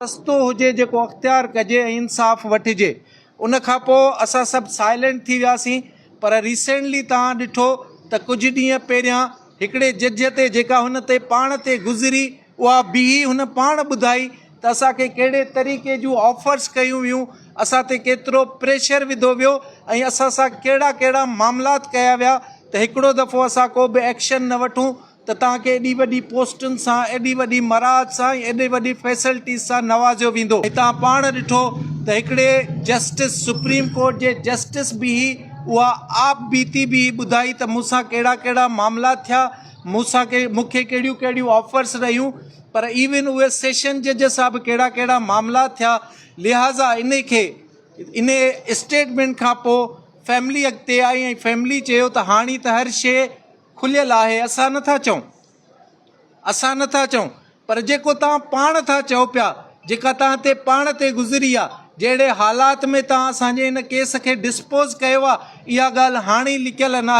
رستو هجي جيڪو اختيار ڪجي ۽ انصاف وٺجي ان کان پوء اسان سڀ سائلينٽ ٿي وياسين پر ريسينٽلي توهان ڏٺو ته ڪجهه ڏينهن پهريان هڪڙي جج تي جيڪا هن تي پاڻ تي گذري اها بيهي هن پاڻ ٻڌائي ته اسان کي ڪهڙي طريقي جون آفرس ڪيون ويون اسان تي ڪيترو پريشر وڌو ويو ۽ اسان سان ڪهڙا ڪهڙا معاملات ڪيا ويا ته هڪڙو دفعو اسان ڪو به ايڪشن نه وٺون ته توهان کي ايڏي وڏي پوسٽن سان، ايڏي وڏي مراعات سان ۽ ايڏي وڏي فيسلٽيز سان نوازيو ويندو. ۽ توهان پاڻ ڏٺو ته هڪڙي جسٽس سپريم ڪورٽ جي جسٽس بيهي اها آپ بيتي بيهي ٻڌائي ته مون سان ڪهڙا ڪهڙا معاملا ٿيا، مون سان ڪي مون کي ڪهڙيون ڪهڙيون آفرس رهيون پر ايون اهي سيشن جج سان به ڪهڙا ڪهڙا معاملا ٿيا لهٰذا انهي کي انهي اسٽيٽمينٽ کان پوء فيملي اڳتي آئي ۽ فيملي چيو ته هاڻي ته هر شيء کليل آهي اسان نه ٿا چئون اسان نه ٿا چئون پر جيڪو توهان پاڻ ٿا چئو پيا جيڪا توهان تي پاڻ تي گذري آ جهڙي حالات ۾ توهان اسان جي هن ڪيس کي ڊسپوز ڪيو آ اها ڳالهه هاڻي لڪيل ناهي.